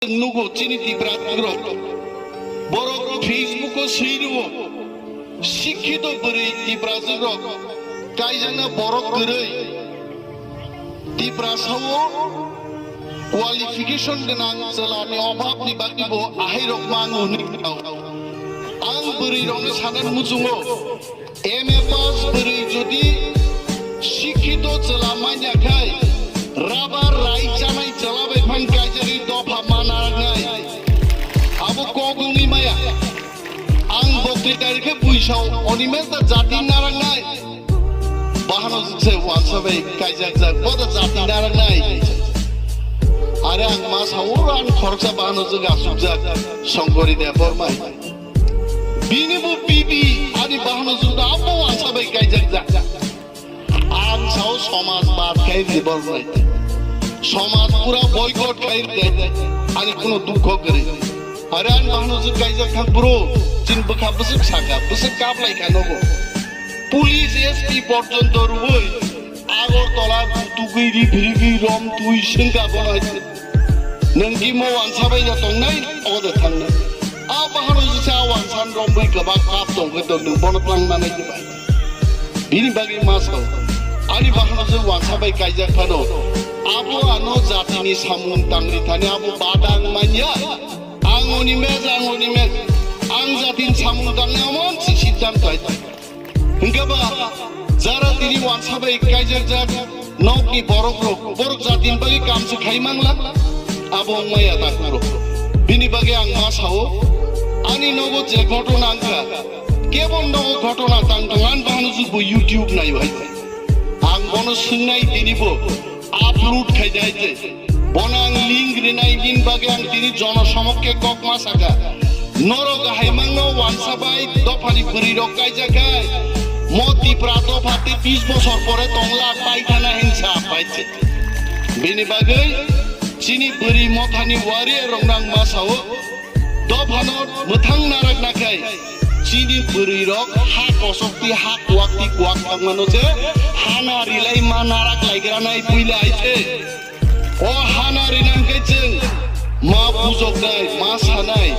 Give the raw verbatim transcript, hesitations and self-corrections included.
Nugo chini Tiprasrok, borok Facebook o swi rwo, sikhito bwrwi Tiprasrok, kaijakna borok kwrwi. Tiprasa o qualification gwnang chwla ni obhab ni bagwi bo ahai rok mang hwnwi khao. Ang bwrwi rok no sanan muchungo, M A pass bwrwi jodi sikhito chwla manya khai, rabar rai chanai chwla bai phan kaijagwi dopha ma naraknai. Abo kok wngwi maya. Ang bokti dari khe buisao Animesh da jati naraknai. Bahano se wansa bai kaijak jak, bo da jati naraknai. Are ang ma sao ran khoroksa bahano jwk asukjak Songkori Debbarma. Bini bo bibi ani bahano jwk da abo wansa bai kaijak jak. Ang sao somaj bad khai di bol nai. Somaj pura boycott khai de. Ani kuno dukho kwrwi. Are ani bahano jwk kaijak thang bro. Chin bwkha bwswk saka, bwswk kap lai kha nogo. Police S P porjonto rwui Agartala tugui ri phirigui rom tui swngka bono hai. Nwng gimo wansa bai da tongnai, o de thangnai. A bahano jisa wansan rombui kwbak kap tong khe to nwng bono tlang nanai de bai. Bini bagwi ma sao. Ani bahano je wansa bai kaijak phano. Abo ano jatini samung tangri thani abo badang manya. Ang Animesh, ang Animesh. Ang jatini samung tangni amon si siddhanto hai. Hingke ba jara tini wansa bai kaijakjak nokni borokrok, borok jatini bagwi kamse khai mangla, abo wngmaya takhurok. Bini bagwi ang ma sao, ani nogo je ghotona wngkha, kebo nogo ghotona tang tong, ani bahano jwk bo YouTube naio hai. Ang bono swngnai tini bo upload khai de hai te. Bono ang link rinai, bini bagwi ang tini jonosomokke kok ma saka. Norok hai mangno wansa bai dophani bwrwi rok kaijak khai. Mo Tipra dopha tei bis bosor pore tong lak pai thana hinsa pai se. Bini bagwi chini bwrwi mothani warrior rok nang ma sao. Dophano mwthang narak nakhai, chini bwrwi rok ha kosok ti ha kuak ti kuak thangmano se hana rilai ma narak laigra nai puila hai se. O hana rinang khe chwng ma bujoknai, ma sanai,